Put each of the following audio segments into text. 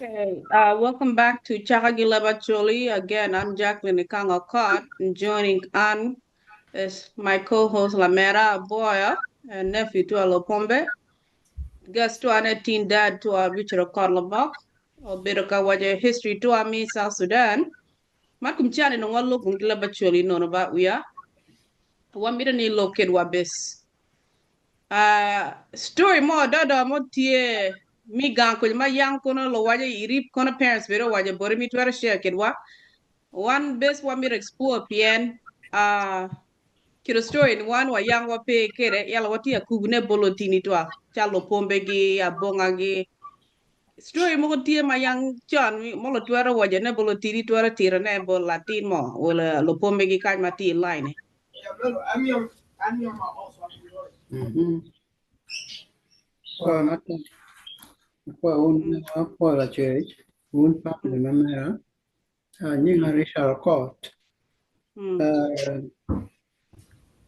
Okay, welcome back to Chaka gi Leb Acholi. Again, I'm Jacqueline Ikanga Cott, and joining on is my co-host Lamera Boya and nephew to Alopombe. Guest to our teen dad to our Richard Okot Obedo ka wajo history to ami South Sudan. Makum chani no wallo kung Leb Acholi no no ba uya. Wamira ni loket wabes. Story mo dada mo tie mi gang ko ma yang kono lo waje irip kono parents bero waje bore mi twero share kedwa. One bes wa mi explore pien kiro story ni wan wa yang wa pe kere yala wati akubne bolo tini twa chalo pombe gi abonga gi story mo tie ma yang chan mo lo twero waje ne bolo tini twero tira ne bolo latin mo wala lo pombe gi kaj ma ti line. Kwa mata kwa un kwa la church un family member nyinga Richard Court.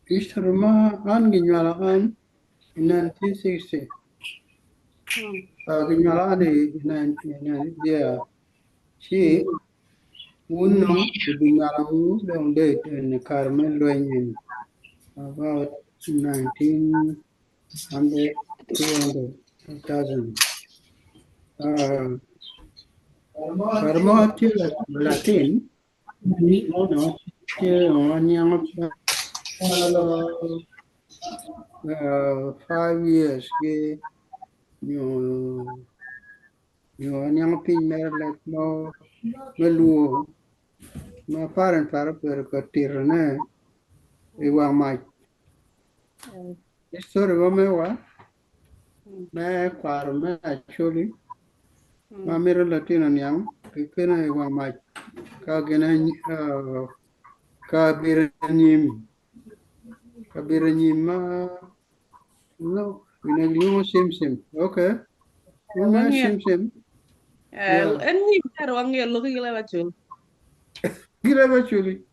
History ma an ginywala an in 1960. Ginywala an in 19 yeah. Chi un no ginywala un dong date in Carmen Lwenyin about 1900 200 2000. Karma Latin no 5 years gi nyo nyo anyang piny mere lek mo me luo ma parent paro pero ka tirane i wang mac. Story mo mewa me kwaro me Acholi ma mito latino niang kikene i wang mac ka gine ka biro nyim ka biro nyim ma no gine giluongo sim sim, okay, un me sim sim. Yeah. En ni pero wange lo gi Leb Acholi. Gi Leb Acholi,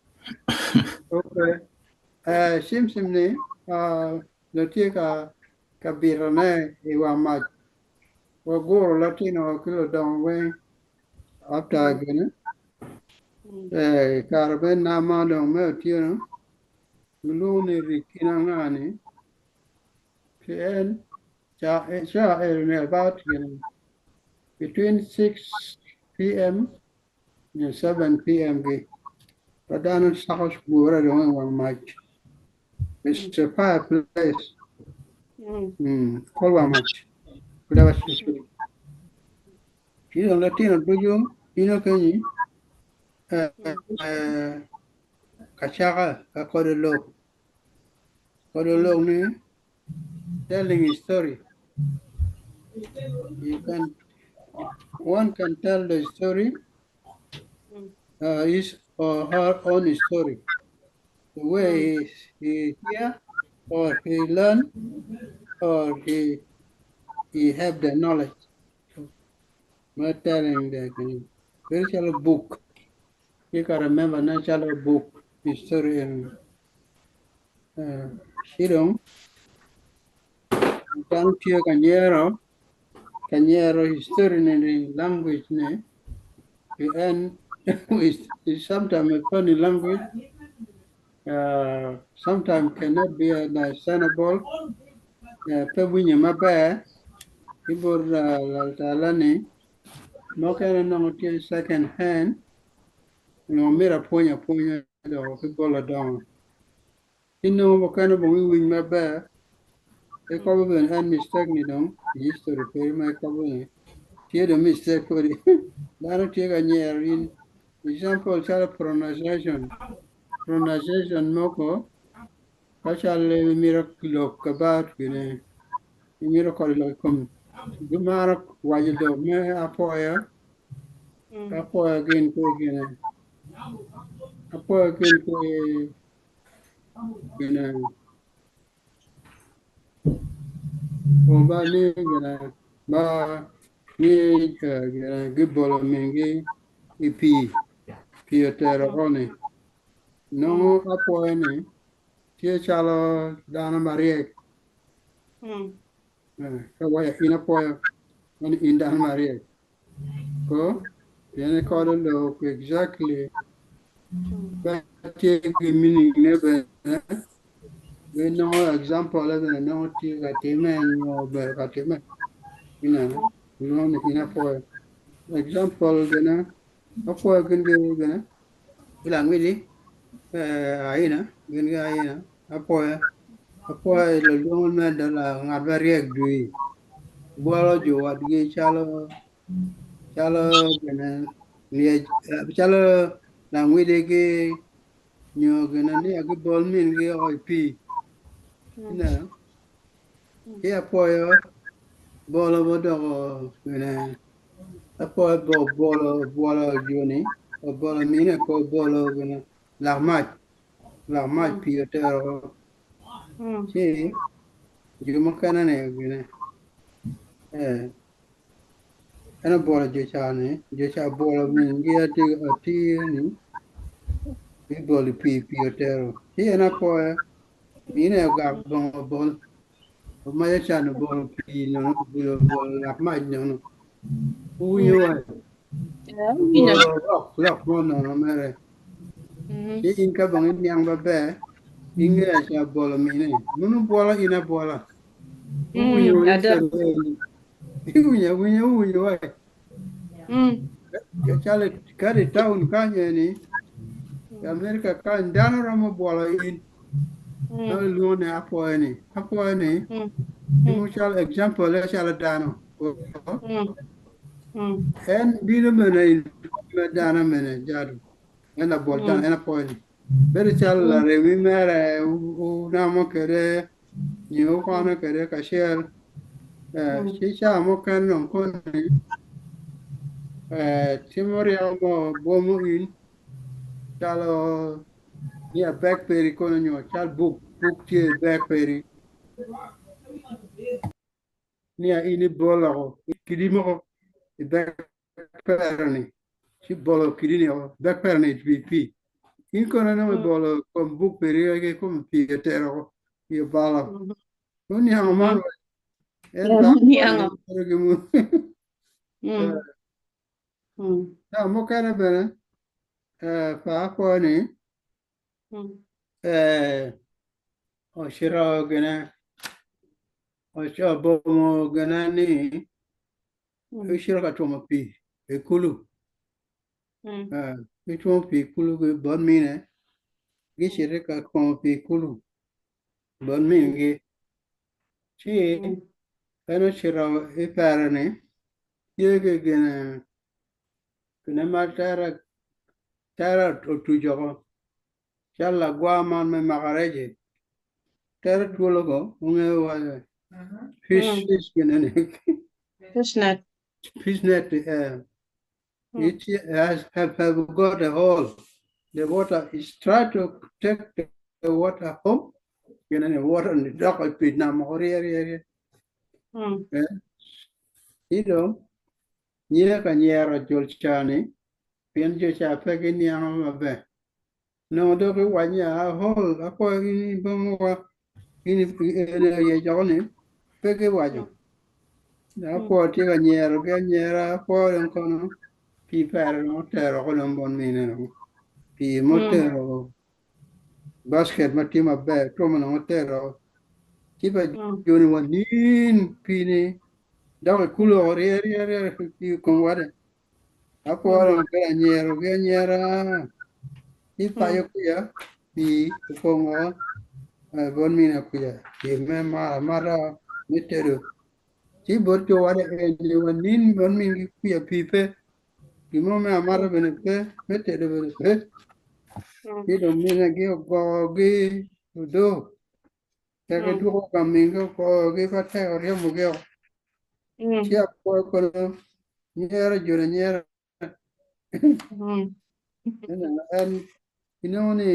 okay. Sim sim ni lo tye ka ka birone i wang mac waguro latino ki ludongo weng after gine kare me nama dong me otieno giluongo ni Rikina ng'ani ki en cha cha en about between 6 p.m. and 7 p.m. gi ka dano cako gure dong i wang mac. It's a fireplace. Kol wang mac Leb Acholi. Ci dong latino ducu bino kenyi kacaka ka kodo lok kodo lok ni telling a story. You can one can tell the story, his or her own story, the way he hear or he learn or he have the knowledge. Not telling the very shallow book. You can remember natural book history and Shidong dano tye ka nyero ka nyero history ni language ne en is sometimes a funny language, sometimes cannot be understandable, pe winyo maber ibor laltala-ni mukene nongo tye second hand nongo mito apwonya apwonya dok ki bot ladongo inongo mukene bong iwiny maber ikobo bene en mistake ni dong i history peri ma ikobo ni tye dong mistake kodi dano tye ka nyero in. Example calo pronunciation moko ka cal imito lok about gine imito kodo lok i kom gimaro waco lok me apoya apoya gin ki gine apoya gin ki gine oba ni gine ba ni gine gibolo mingi i pii pii otero oko-ni nongo apoya ni tye calo dano maryek. Ka waco in apoya mano in dano maryek. Ko pien ikodo lok exactly pe tye ki meaning ne bene be nongo example bene nongo tye ka time nyo obedo ka time ineno nongo ni in apwoyo example bene apwoyo gin gi bene ilangwidi aina gin gi aina apwoyo apwoyo lulwongo me ngat ma ryek dwi bwolo jo wadgi calo calo gine lyec calo langwidi gi nyo gine ni gibol mingi oko i pii ineno ki apwoyo bolo ma odoko gine apwoyo bolo bwolo joni obolo mine ko obolo gine lak mac lak mac pii otero oko ci jo mukene ni gine en obwolo jo ca-ni, jo ca obwolo mingi atir-ni, gibolo i pii, pii otero. Ci en apwoya, mine ogak bongo bol, omaco can obolo pii nono, obolo obolo lak mac nono. Wuwinyo wa? Obolo lok lok mo nono mere. Ci in ka dong iniang maber, ingeyo ca obolo mine. Mono bwolo in abwola? Wuwinyo Mm, ada. Iwinyo awinya wuwinyo wa? Calo kadi i taun kany eni, i Amerika kany dano romo bwolo in. Calo ilwongo ni apwoyo ni. Apwoyo ni timo calo example calo dano. En bino mene i me dano mene jalo. En labwol dano en apwoyo ni. Bedo calo laremi mere wunamo kwede nyo wukwano kwede kacel ci ca mukene dong koni timo ryeko mo bwomo in calo ni abek peri kono nyo cal buk buk tye i bek peri niya in ibol oko kidi moko i bek pera-ni ci bolo kidi-ni oko bek pera-ni i pii. In kono nongo ibolo kom buk piri ki kom pii etero oko i obalo. Oniango man en dano mukene bene pa apwoyo ni ocito gine obomo gine ni Gicito ka twomo pii i kulu, gitwomo pii i kulu bot mine, gicito ka twomo pii i kulu bot mingi, ci en ocito i pere-ni tye ki gine ma tere otuc woko calo lagwar man me mako rec-ci tere twolo ko ongeyo waco fish fish gine-ni Fish net. Fish net it has have got a hole the water is try to take the water home gine-ni water ni dok i pii nam moko rye rye rye ci dong nyinge ka nyero jol ca-ni pien jo ca pe giniango maber. Nongo dok iwac ni, Ahol, akwayo in ibomowa, in eni aye joko-ni pe giwaco. Akwo tye ka nyerogi anyera, akwo dong kono pii pere dong otero woko dong bot mine dong. Pii mutero basket ma tye maber twome dong otero woko. Ci pa joni wa nin pii-ni dok ikulo woko rye rye rye pii kom wade. Apworo ma bedo anyerogi anyera ci paco kwica pii opong woko bot mina kwica pii me amata me tedo ci bot jo wade eni wa nin bot mingi kwica pii pe gin mo me amata bene pe me tedo bene pe ci dong minagi ogoyogi odo Tek idwogo ka mingi okoyogi ka tek oryemogi oko. Ci apwoyo kono nyero joni anyera. En inongo ni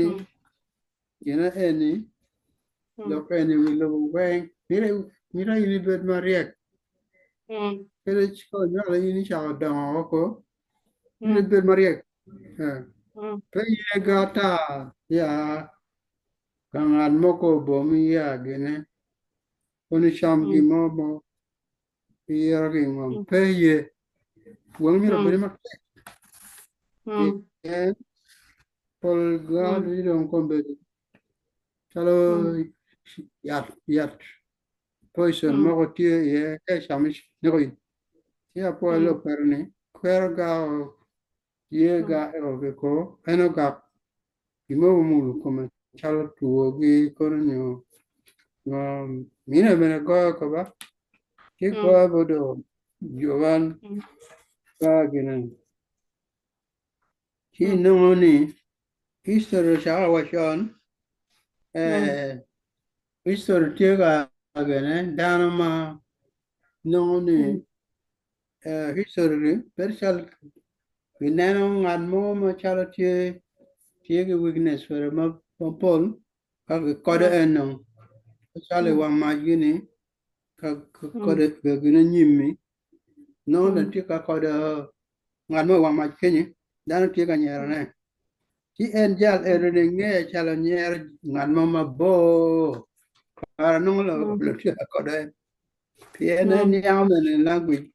gine eni lok eni wi lobo weng mito in ibed maryek. Kadi ka onywalo in icako dongo woko mito ibed maryek. Pe iye ga ata ya Ka ngat moko obomi ya gine, kono icam gin mo mo iyero ki i ngom, pe iye. Weng myero obed matek pien pol ga ducu dong kombeddi calo yat yat poison mogo tye iye ka icamo neko in. Ci apwoyo lok kwede ni kwero ga ye ga eko ki kor en ogak gin mo omulo kome calo two-gi kono nyo ngo mine bene goyo koba ci goyo bot Jovan ka gine ci inongo ni history ocako wa con history tye ka gine dano ma nongo ni History bedo calo gineno ngat mo macalo tye tye ki weakness kwede mapol ka gikodo en dong calo i wang mac gini ka kode gin anyim-mi nongo dong tye ka kodo ngat mo i wang mac kenyo dano tye ka nyerone ci en jal eno-ni ngeye calo nyero ngat mo mabor kara nongo tye ka kodo en. Pien en niango mene language,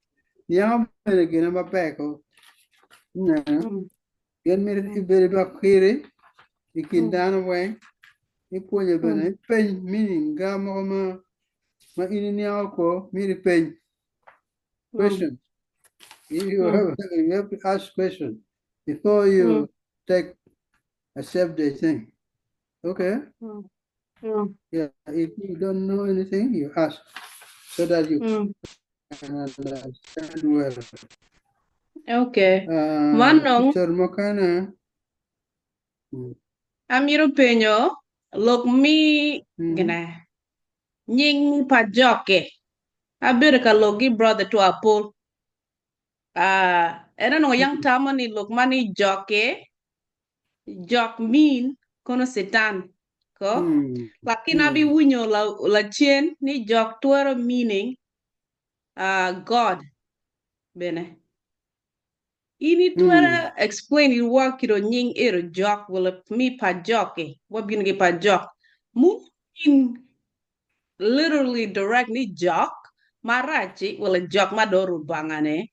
niango mene gine maber ko. Ineno? Pien myero ibedo makwiri i kin dano weng, ipwonyo bene ipeny meaning ga mogo ma ma in iniango ko myero ipeny question. You have to ask question before you take accept the thing. Okay? Yeah, if you don't know anything, you ask so that you can understand well. Okay. Man dong Picture mukene. Amito penyo lok mi gine nying pa jokke. Abedo ka lok gi brother to apol. En onongo yang tamo ni lok man ni jokke Jok mean kono Catan ko lakini abi winyo lacen ni jok twero meaning God bene. In itwero explain it wa kito nying ero jok wala mi pa jok-ki wa bino ki pa jok mu mean literally direct ni jok marac-ci wala jok ma dong Rubanga ne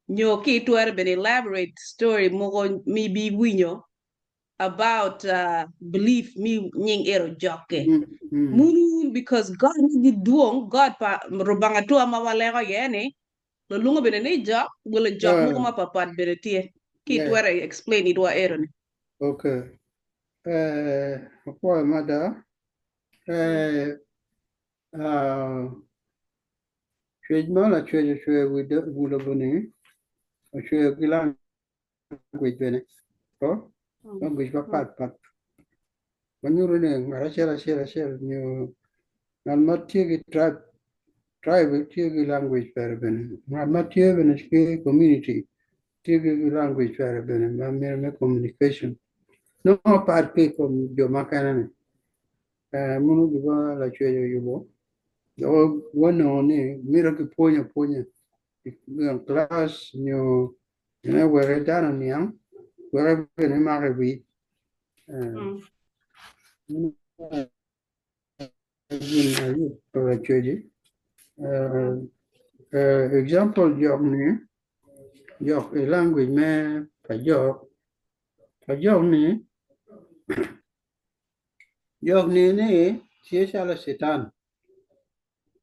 nyo ki itwero bene elaborate story mogo mi bi winyo about belief mi nying ero jok-ki munu because God ni dwong God pa Rubanga tua ma waleko iye ni lulungo bene ni jok wala jok mogo mapapat bene tye ki itwero explain itwa ero ni. Okay. Apwoyo mada. Cwec ma lacwec ocweyo wi lobo-ni ocweyo ki language bene language mapat pat ma nyuto ni ngat acel acel acel nyo ngat ma tye ki tribe tribe tye ki language pere bene ngat ma tye bene ki community tye ki language pere bene ma mito me communication nongo pat ki i kom jo mukene-ni. Mono gin ma lacwec oyubo dok wanongo ni mito kipwony apwonya i kilac nyo wek dano oniang wek bene emako i wic. Gin ayub pa lacwec-ci example jok ni jok i language me pa jok pa jok ni Jok ni ni tye calo citan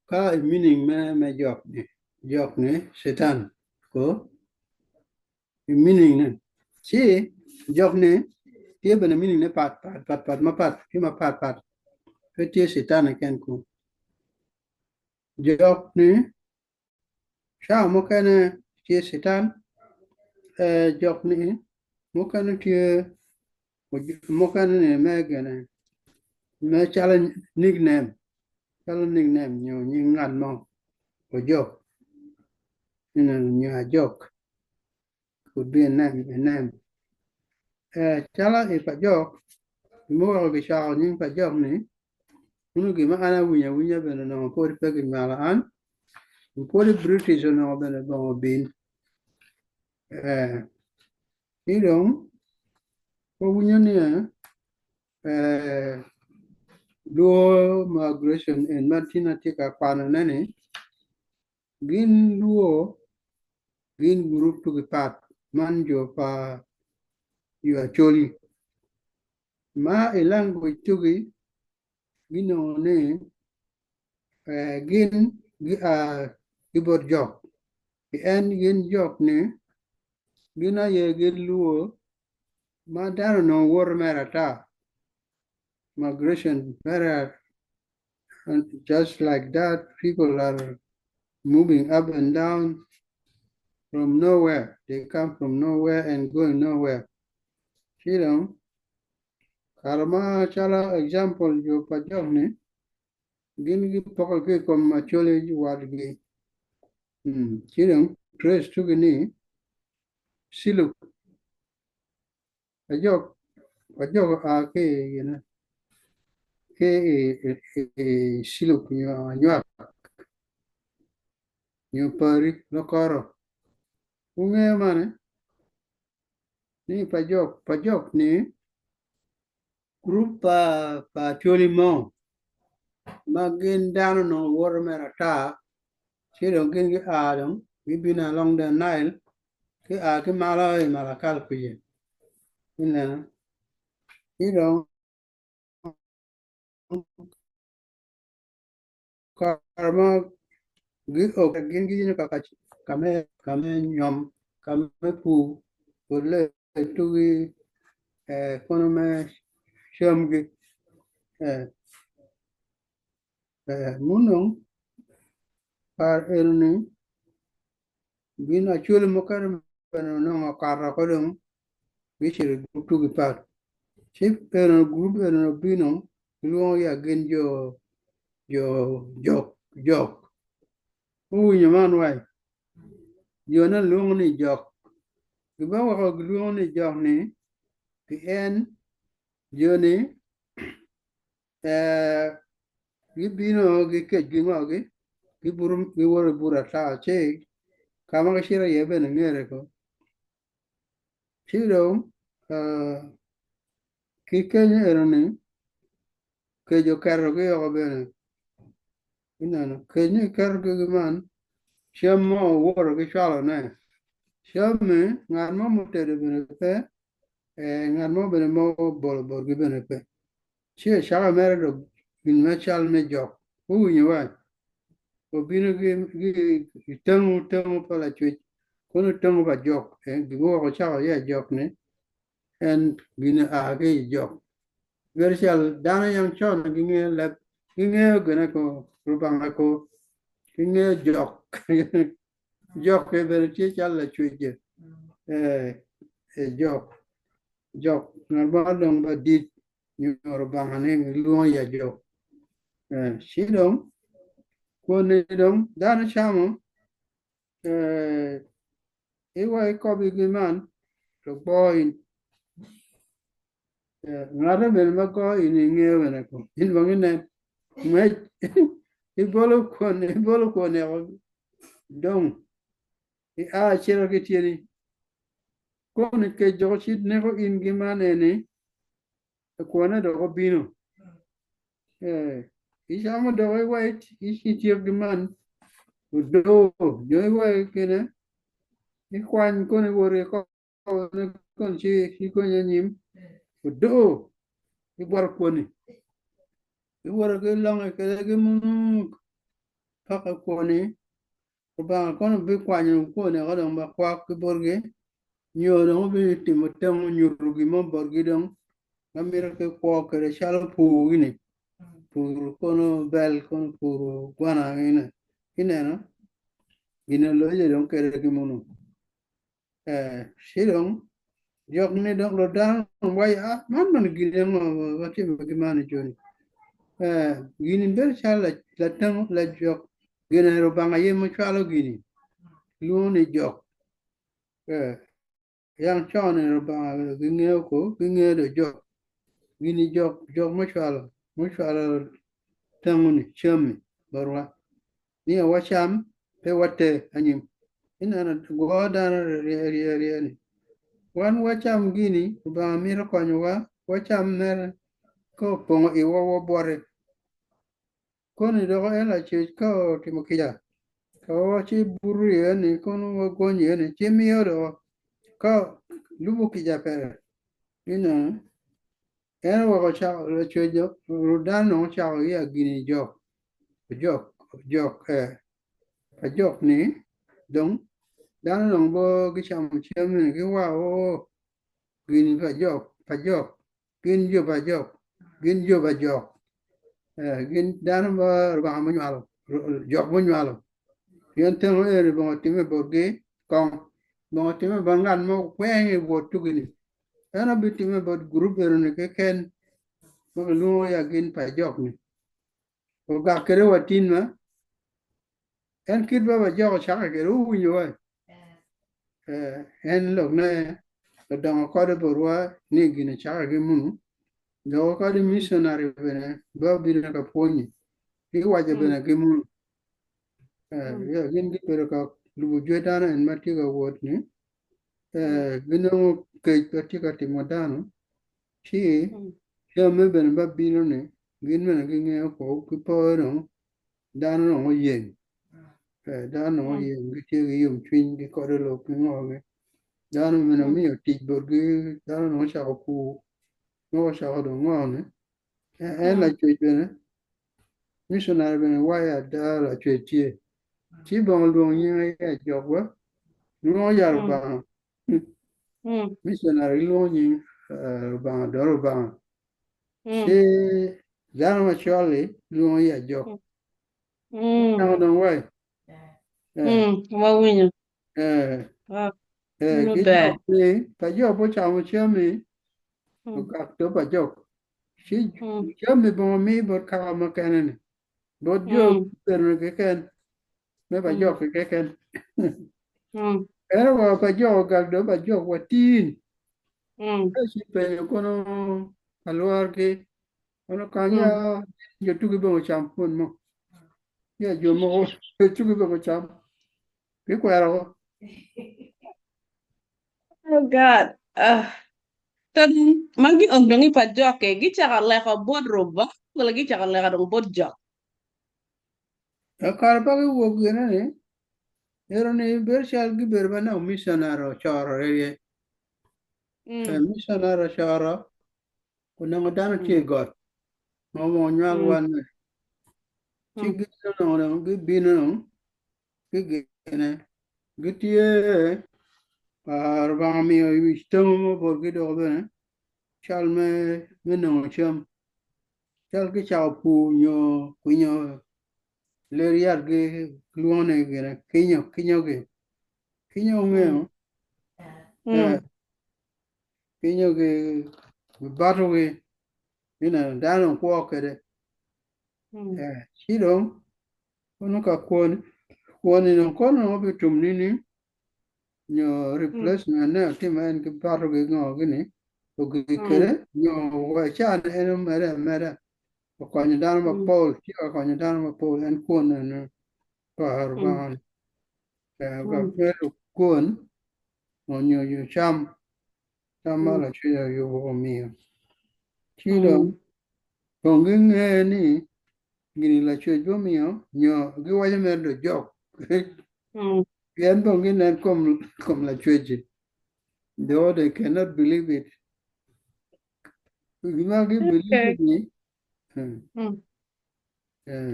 ka i meaning me jok ni jok ni citan ko i meaning ne ci jok ni tye bene meaning ne pat pat pat mapat tye mapat pat pe tye citan keken ku jok ni Cawa mukene tye citan, jok ni mukene tye mukene ni me gine me calo nickname calo nickname nyo nying ngat mo ojok nyo ajok could be a name calo i pa jok gin muweko gicoko nying pa jok ni Meno gin ma an awinyo awinya bene onongo pwod pe ginywalo an, pwod British onongo bene bongo obin. Ci dong wawinyo ni Luo migration en ma tin atye ka kwanone-ni, gin Luo Gin gurup tugi pat man jo pa jo Acholi. Ma i language tugi ginongo ni gin gia ki bot jok. Pien gin jok ni gin aye gin luo ma dano onongo woto mere ata, migration mere just like that people are moving up and down from nowhere. They come from nowhere and going nowhere. Ci dong kare ma calo example jo pa jok ni gin gipoko ki i kom Acholi wadgi. Ci dong trace tugi ni Siluk Ajok ajok oa ki i gine ki i Ciluk nyo Anywak nyo Pari Lokoro. Wungeyo mane ni pajok pajok ni gurup pa pa Acholi mo ma gin dano onongo woto mere ata ci dong gin gia dong gibino along the Nile ki a ki malo i Malakal kwija ineno ci dong kare ma gio gin giyenyo ka me nyom ka me pur pole tugi kono me camgi munong kare eno-ni Gin acwali mukene bene onongo okato oko dong gicito i gurup tugi pat. Ci eno gurup eno obino gilwongo ya gin jo jo jok jok. Guwinyo man wai jone lwongo ni jok. Gima oweko gilwongo ni jok ni pien joni Gibino gikec gingogi, gibuto giwoto i bur ata ci ka ma gicito iye bene ngere ko. Ci dong ki kenyo enoni kec oketogi woko bene ineno kec ni ketogi ki man cam mo owoto ki cwalone cam-mi ngat mo mutedo bene pe ngat mo bene ma obolo botgi bene pe. Ci Ecaka mere dok gin ma cal me jok guwinyo wa, obino ki tango tango pa lacwec, kono tango pa jok, gin muweko ocako iye jok ni en gin oa ki i jok. Bedo cal dano yam con gingeyo leb, gingeyo gine ko Rubanga ko, gingeyo jok. Jok bene tye calo lacwec jok, jok ngat mo dong madit nyo Rubanga ni gilwongo ya jok. Ci dong kwoni dong dano camo iwa ikobo man to gwo in Ngate bene ma go in ingeyo bene ko in dong inen ngwec ibolo kwon ibolo kwon eko dong ia acito ki tyeni koni kec dok ocit neko in ki man eni kwone dok obino icamo dok iwec ityek ki man odo nyo iwek kine ikwany koni iwot kon ci igonyo anyim odoo ibwoto kwoni iwoto ki longe kwede ki munu paka kwoni Lubanga kono bikwanyo kwoni woko dong makwak ki botgi nyo dong obitimo tango nyuto gin mo botgi dong ma mito ki kwo kwede calo pur gini pur kono bel kono pur gwana gini ineno gin aloyo dong kwede ki munu. Ci dong jok ni dok dano waco ah man mono gin ango ma watimo ki man i joni gini bedo calo latango lajok gin aye Rubanga aye ma cwalo gini kilwongo ni jok yang con ni Rubanga gingeyo ko gingeyo dong jok gini jok jok mucwalo mucwalo tango ni cam-mi botwa ni wacam pe water anyim. Ineno gwo dano rye rye rye ni wan wacam gini Lubanga mito konyowa wacam mere ka opongo iwa wabwote. Koni doko en lacwec ka otimo kica. Ka wa ci buto iye ni kono wagonyo iye ni ci miyo do ka lubo kica pere ino en oweko cako lacwec dano dong ocako ya gini jok jok jok ajok ni dong dano dong bo gicamo cam ni giwao gini pa jok pa jok gin jo pa jok gin jo pa jok gin dano ma Lubanga munywalo jok munywalo pien teno eni bene otime botgi kong bene otime bot ngat mo weng i wot tugi ni en obitime bot gurup eno-ni keken ma kilwongo ya gin pa jok ni ogak kwede wa tin ma en kit ma wajoko cake kwede wuwinyo wa en lok ne odongo kode botwa ni gin ocake ki munu dok kadi missionary bene ba obino ka pwonyi giwaco bene ki munu gin gibedo ka lubo jwe dano en ma tye ka wot ni ginongo kec ma tye ka timo dano ci camme bene ba bino ni gin bene gingeyo ko gipo dong dano dong oyeng dano dong oyeng gitye ki yomcwiny gikodo lok ki ngo-gi dano bene omiyo tic botgi dano dong ocako pur mogo ocako dong ngo-ni en lacwec bene missionary bene waco ada lacwec tye ci bene olwongo nyinge ajok wa lwongo ya Lubanga missionary gilwongo nying Lubanga dong Lubanga ci dano macol-li lwongo ya jok Nongo dong wai Wawinyo. Ki jok ni pa jok ocamo cam-mi okak to pa jok ci cam-mi bene omi bot kaka mukene-ni bot jo meno keken me pa jok-ki keken ento wa pa jok ogak dong pa jok watin ka ci penyo kono alworgi kono kanya jo tugi bene ocam pwony mo ya jo mogo tugi bene ocam gikwero ko. Oh God. To dong ma giong dong i pa jokke, gicako leko bot Rubanga wala gicako leko dong bot jok? Kare pa giwok gine ni, ero ni bedo cal gibedo ma nongo missionary ocoro rye. Missionary ocoro onongo dano tye i got ma onongo nywal wan ni. Ci gin onongo dong gibino dong gigene gitye Lubanga omiyo wic tango mo botgi dok bene cal me nongo cam cal gicako pur nyo kwinyo ler yatgi kilwongo ni gine kinyo kinyogi kinyo wungeyo kinyogi gibatogi ineno dano kwo kwede ci dong Kono ka kwon kwon-ni dong kono nongo bitum nining? Nyo replacement ne otime en ki bato ki ngo gini ogik kwede nyo wa ica ni en omede ameda okonyo dano mapol tye ka konyo dano mapol en kwon eni pa Lubanga ni wek bedo kwon onyo nyo cam cam ma Lacwec oyubo omiyo ci dong kong ginge ni Gini lacwec gumiyo nyo giwaco mere dong jok pien dong ginen kom lacwecci though they cannot believe it gima gi believe it ni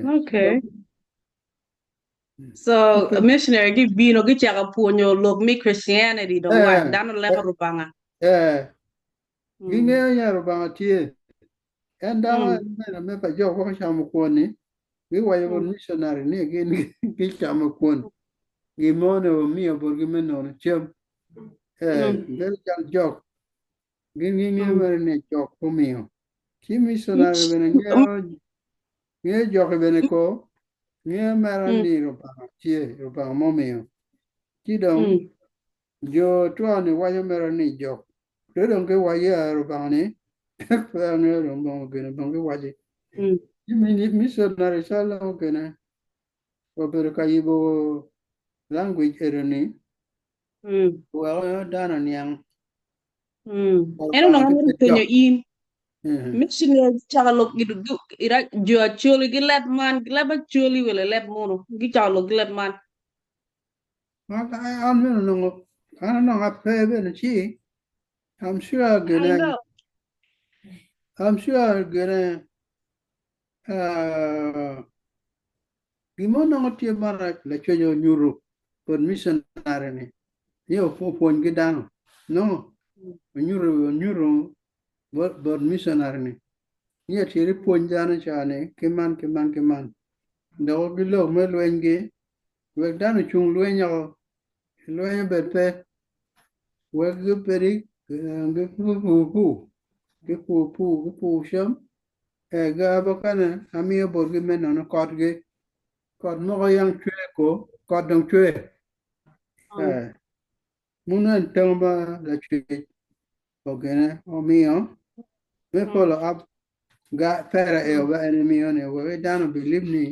Okay. So a missionary gibino gicako pwonyo lok me Christianity dong wa dano leko Rubanga. Gingeyo ni Lubanga tye. En dano en bene me pa jo gwoko camo kwon-ni, giwaco bot missionary ni gin gicamo kwon gin mo ni omiyo botgi me nono cam. Ee, bedo cal jok. Gin gingeyo mere ni jok omiyo. Ci missionary bene ngeyo ngeyo joki bene ko ngeyo mere ni Lubanga tye, Lubanga mumiyo. Ci dong Jo twa-ni waco mere ni jok do dong giwaco ya Rubanga ni pe angeyo dong bongo gene dong giwaci. Ci missionary cal dong gene obedo ka yubo language eno ni wek dano oniang. En onongo amito penyo in missionary gicako lok jo Acholi gi leb man leb Acholi wele leb munu gicako lok gi leb man. An bene onongo an onongo ape bene ci I'm sure I gine know. I'm sure gine uh, gin mo onongo tye marac lacwec onyuto bot missionary ni ni opwony ki dano no onyuto onyuto bot bot missionary ni ni atyeri pwony dano ca ni ki man ki man ki man dok ki lok me lwenygi wek dano ocung lweny o lweny obed pe wek gibedi gipur pur gipur pur gipur cam ga mukene amiyo botgi me nono kotgi kot moko yang cwe ko kot dong cwe munu en tong ma lacwec ogene omiyo me follow up ga pera eo ba en emiyo ni wek dano believe ni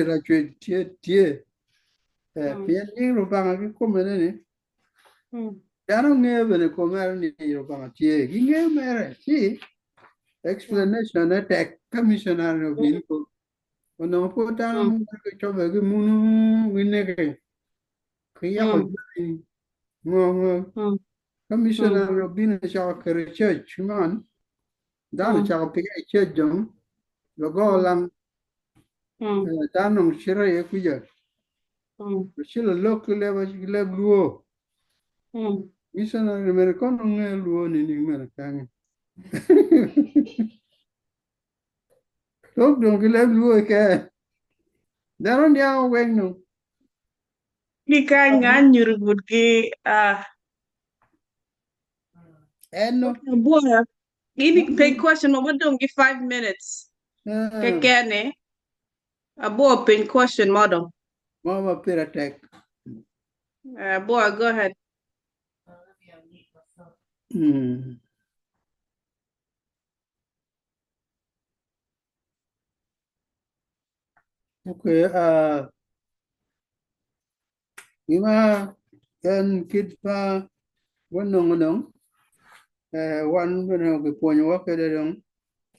lacwec tye tye pien nying Lubanga kikome ni dano ngeyo bene komere ni Lubanga tye gingeyo mere ci explanation ne tek ka missionary obin ko onongo pud dano mogo gicobe gimunu gineke kiyako jami ngo ngo ka missionary obino ocako keto church man dano ocako pike i church dong logo lang dano dong cito iye kuca ocilo lok ki leb luo missionary mere kono ngeyo luo nining mere kany Lok dong ki leb luo keken. Dano niango weng nong. Ki kany nga nyuto botgi ah. En no. Bwora, in pe question mo dong ki 5 minutes kekene. Abwor piny question mo dong. Mo ma pire tek. Abwor, go ahead. Okay, gima en kit ma wanongo dong wan bene kipwonyowa kwede dong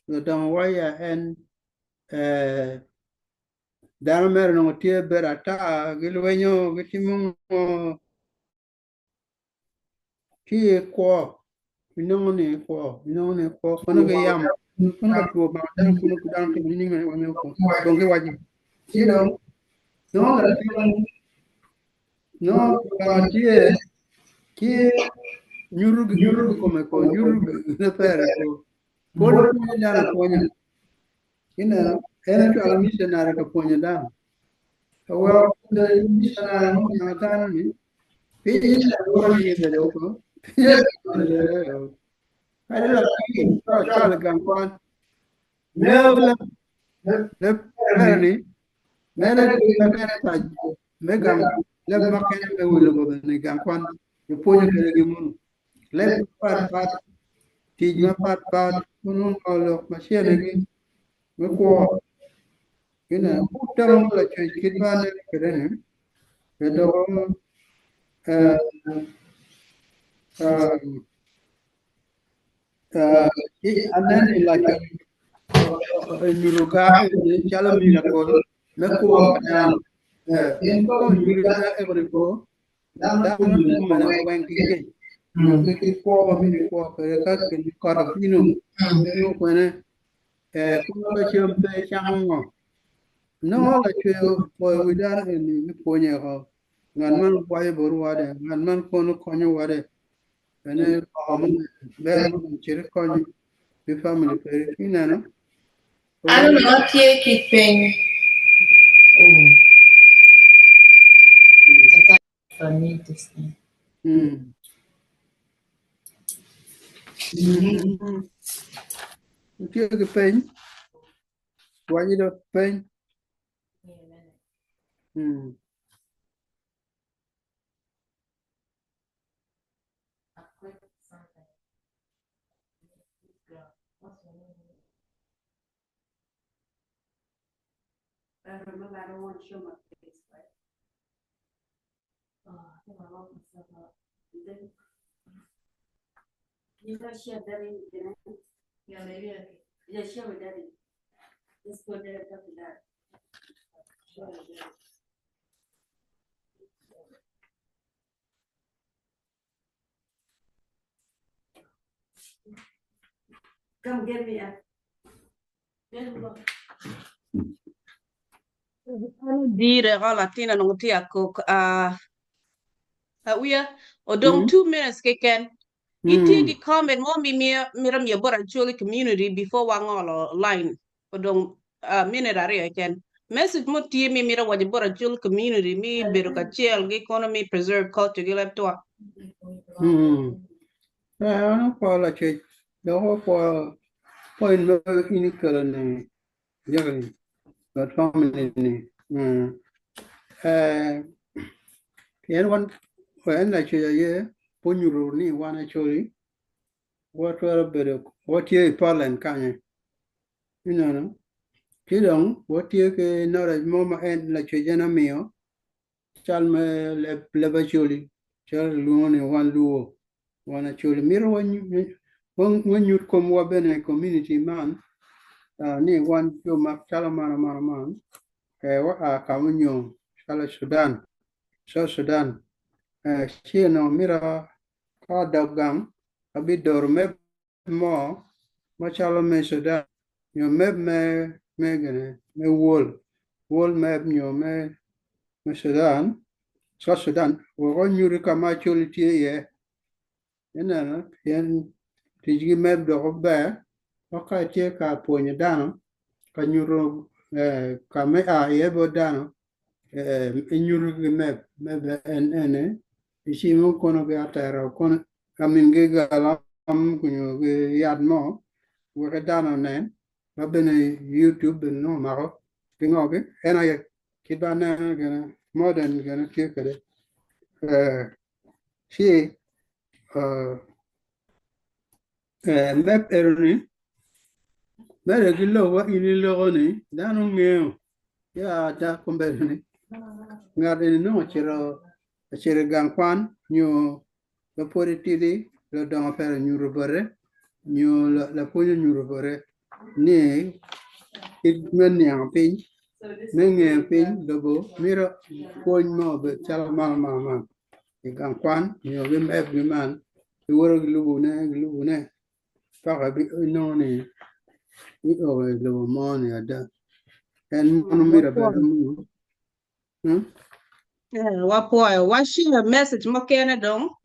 odongowa ya en dano mere onongo tye bedo ata gilwenyo gitimo ngo Ki i kwo, inongo ni kwo, inongo ni kwo, kono ki yamo, kono ka two omako dano kuno ki dano timo nining mene wangeyo kwo, dong giwaco ci dong nongo latin nongo Lubanga tye ki nyuto nyuto kikome ko nyuto gine pere ko pwod pwonyo dano apwonya ineno en ocwalo missionary ka pwonyo dano Oweko missionary mo oniang dano ni piny kadi latin ka ocwalo i gang kwan leb ni mere me gang leb ma kene me wi lobo bene i gang kwan gipwonyo kwede ki munu leb mapatpat tic mapatpat kun onongo lok ma cenegi me kwo. Gin utamo lacwec kit ma aneno kwede ni, pe doko aneno ni lacwec onyuto gar eni calo miracle me kwo pa dano. Pien ka onyuto gar eni ko, dano timo weng ki kec nyo ki kwo ma myero ikwo kwede ka kot obino nongo kwene Kwo ka cam pe camo ngo? Nongo lacwe opoyo wi dano eni me pwonye oko. Ngat man kwayo bot wade, ngat man kono konyo wade. Bene loko mo ber mo cit ikonyo ki family peri. Ineno? An onongo atye ki peny. Oh. For me to see. Itye ki peny? Waci do peny. I remember I don't want to show my face, right? Oh, I think I locked myself up. You think? You gotta share daddy, can I? Yeah, maybe I can. Yeah, share with daddy. Let's go there and talk to dad. Share with daddy. Come get me up. Dire ko latin onongo tye akok awiya odong 2 minutes keken. Itye ki comment mo mi mito miyo bot Acholi community before wangolo line odong minute 2 keken. Message mo tye mi mito waco bot Acholi community mi bedo kacel gi kono mi preserve culture gi leb twa. An apwoyo lacwec dok apwoyo point ma in ikelo ni Jacqueline got family ni. Pien wan en lacwec aye onyuto ni wan Acholi watwero bedo watye i Poland kany ineno ci dong watye ki knowledge mo ma en lacwec en omiyo cal me leb Acholi calo kilwongo ni wan Luo wan Acholi mito wanyut komwa bene i community man ni wan jo ma calo man man man wa ka ma onyo calo Sudan, South Sudan ci onongo mito ka adok gang abidoro mep mo macalo me Sudan nyo mep me gine me world world map nyo me Sudan, South Sudan wek onyuti ka ma Acholi tye iye ineno pien tic ki mep dok ber dok ka itye ka pwonyo dano ka nyuto ka ma ia iye bot dano inyuto ki mep mep en ene icimo kono ki atero kono I mean ki galam nyo ki yat mo wek dano onen ma bene YouTube bene nongo omako ki ngo ki en aye kit ma aneno gine modern gine tye kwede ci mep eno-ni mere ki lok ma in iloko ni dano ngeyo ya ada kombeddi ni ngat eni nongo ocito i gang kwan nyo ma pwod etidi ladongo pere onyuto bote nyo lapwony onyuto bote ni kit me niango piny me ngeyo piny lobo mito pwony mo obed calo man man man i gang kwan nyo ki mep gi man giwoto gilubone gilubone paka inongo ni io i lobo mo ni ada en mono mito bed Wapwoyo wa share message mukene dong.